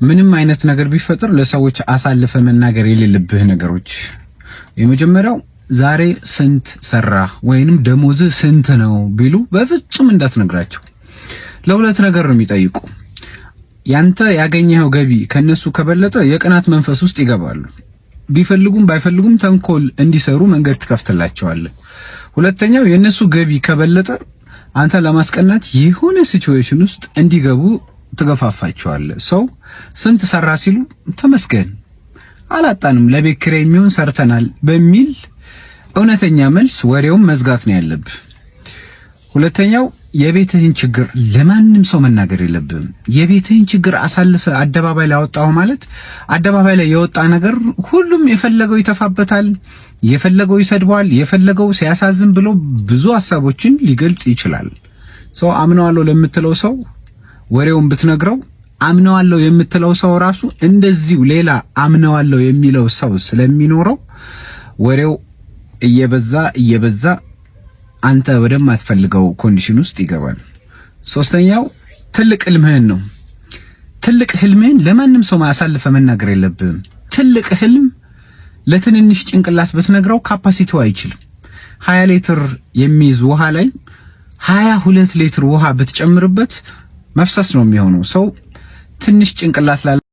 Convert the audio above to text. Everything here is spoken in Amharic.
ምንም አይነት ነገር ቢፈጠር ለሰዎች አሳልፈህ መናገር የሌለብህ ነገሮች፣ የመጀመሪያው ዛሬ ስንት ሰራህ ወይንም ደሞዝህ ስንት ነው ቢሉ በፍጹም እንዳትነግራቸው። ለሁለት ነገር ነው የሚጠይቁ። ያንተ ያገኘኸው ገቢ ከነሱ ከበለጠ የቅናት መንፈስ ውስጥ ይገባሉ። ቢፈልጉም ባይፈልጉም ተንኮል እንዲሰሩ መንገድ ትከፍትላቸዋለህ። ሁለተኛው የነሱ ገቢ ከበለጠ አንተ ለማስቀናት የሆነ situation ውስጥ እንዲገቡ ትገፋፋቸዋለህ። ሰው ስንት ሰራ ሲሉ ተመስገን አላጣንም፣ ለቤት ኪራይ የሚሆን ሰርተናል በሚል እውነተኛ መልስ ወሬውን መዝጋት ነው ያለብህ። ሁለተኛው የቤትህን ችግር ለማንም ሰው መናገር የለብህም። የቤትህን ችግር አሳልፈህ አደባባይ ላይ አወጣኸው ማለት አደባባይ ላይ የወጣ ነገር ሁሉም የፈለገው ይተፋበታል፣ የፈለገው ይሰድበዋል፣ የፈለገው ሲያሳዝን ብሎ ብዙ ሀሳቦችን ሊገልጽ ይችላል። ሰው አምነዋለሁ ለምትለው ሰው ወሬውን ብትነግረው አምነዋለሁ የምትለው ሰው ራሱ እንደዚሁ ሌላ አምነዋለሁ የሚለው ሰው ስለሚኖረው ወሬው እየበዛ እየበዛ አንተ ወደማትፈልገው condition ውስጥ ይገባል። ሶስተኛው ትልቅ ህልምህን ነው። ትልቅ ህልምህን ለማንም ሰው አሳልፈህ መናገር የለብህም። ትልቅ ህልም ለትንንሽ ጭንቅላት ብትነግረው capacity ው አይችልም። 20 ሊትር የሚይዝ ውሃ ላይ 22 ሊትር ውሃ ብትጨምርበት መፍሰስ ነው የሚሆነው። ሰው ትንሽ ጭንቅላት ላለ